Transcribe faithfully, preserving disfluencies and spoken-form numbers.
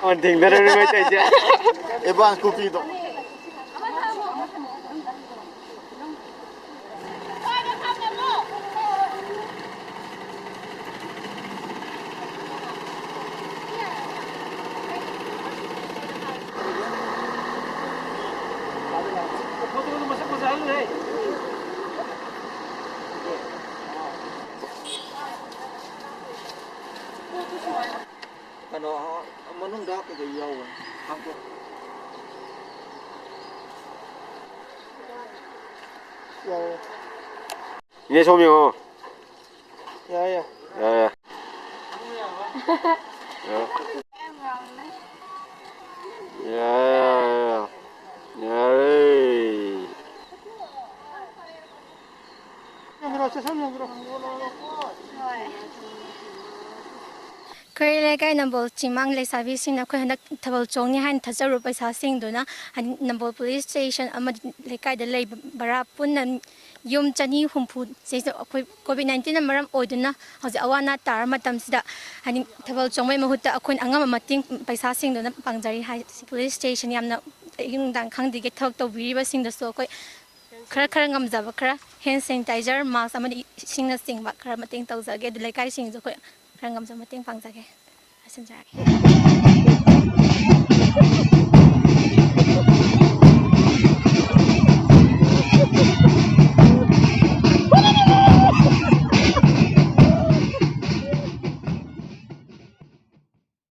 ꯑꯣꯟ ꯊꯦꯡꯅꯔꯝꯃꯤ ꯃꯩꯇꯩꯁꯦ꯫ Advance ꯀꯣꯄꯤꯗꯣ꯫ ꯀꯩꯅꯣ, ꯃꯅꯨꯡꯗ ꯀꯩꯀꯩ ꯌꯥꯎꯕꯅꯣ? ꯍꯥꯡꯇꯣꯛ꯫ ꯌꯥꯎꯋꯦ꯫ ꯏꯅꯦ ꯁꯣꯝ ꯌꯦꯡꯉꯣ꯫ ꯌꯥꯏ, ꯌꯥꯏ꯫ ꯌꯥꯏ, ꯌꯥꯏ꯫ ꯌꯥꯏ, ꯌꯥꯏ, ꯌꯥꯏ꯫ ꯌꯥꯏ꯫ ꯌꯥꯏ꯫ ꯌꯦꯡꯕꯤꯔꯣ, ꯁꯦ ꯁꯨꯝ ꯌꯦꯡꯕꯤꯔꯣ꯫ ꯑꯩꯈꯣꯏ ꯂꯩꯀꯥꯏ ꯅꯝꯕꯣꯜ ꯆꯤꯡꯃꯥꯡ ꯂꯩꯁꯥꯕꯤꯁꯤꯡꯅ ꯑꯩꯈꯣꯏ ꯍꯟꯗꯛ ꯊꯥꯕꯜ ꯆꯣꯡꯅꯤ ꯍꯥꯏꯅ ꯊꯥꯖꯔꯨꯕ ꯄꯩꯁꯥꯁꯤꯡꯗꯨꯅ ꯍꯟ-, ꯅꯝꯕꯣꯜ ꯄꯨꯂꯤꯁ ꯁ꯭ꯇꯦꯁꯟ ꯑꯃꯗꯤ ꯂꯩꯀꯥꯏꯗ ꯂꯩꯕ ꯚꯔꯥ ꯄꯨꯟꯅ ꯌꯨꯝ ꯆꯅꯤ ꯍꯨꯝꯐꯨ ꯁꯤꯁꯨ ꯑꯩꯈꯣꯏ ꯀꯣꯚꯤꯗ ꯅꯥꯏꯟꯇꯤꯟꯅ ꯃꯔꯝ ꯑꯣꯏꯗꯨꯅ ꯍꯧꯖꯤꯛ ꯑꯋꯥ ꯑꯅꯥ ꯇꯥꯔ ꯃꯇꯝꯁꯤꯗ, ꯍꯥꯏꯗꯤ, ꯊꯥꯕꯜ ꯆꯣꯡꯕꯩ ꯃꯍꯨꯠꯇ ꯑꯩꯈꯣꯏꯅ ꯑꯉꯝꯕ ꯃꯇꯦꯡ ꯄꯩꯁꯥꯁꯤꯡꯗꯨꯅ ꯄꯥꯡꯖꯔꯤ ꯍꯥꯏ꯫ ꯄꯨꯂꯤꯁ ꯁ꯭ꯇꯦꯁꯟ ꯌꯥꯝꯅ ꯑꯌꯨꯛ ꯅꯨꯡꯗꯥꯡ ꯈꯪꯗ꯭ꯔꯤꯒꯩ ꯊꯕꯛ ꯇꯧꯕꯤꯔꯤꯕꯁꯤꯡꯗꯁꯨ ꯑꯩꯈꯣꯏ ꯈꯔ ꯈꯔ ꯉꯝꯖꯕ ꯈꯔ ꯍꯦꯟ ꯁꯦꯅꯤꯇꯥꯏꯖꯔ, ꯃꯥꯁꯛ ꯑꯃꯗꯤ ꯏꯁꯤꯡꯅꯆꯤꯡꯕ ꯈꯔ ꯃꯇꯦꯡ ꯇꯧꯖꯒꯦ꯫ ꯑꯗꯨ ꯂꯩꯀꯥꯏꯁꯤꯡꯁꯨ ꯑꯩꯈꯣꯏ ꯈꯔ ꯉꯝꯖꯕ ꯃꯇꯦꯡ ꯄꯥꯡꯖꯒꯦ꯫ ꯂꯣꯏꯁꯤꯟꯖꯔꯒꯦ꯫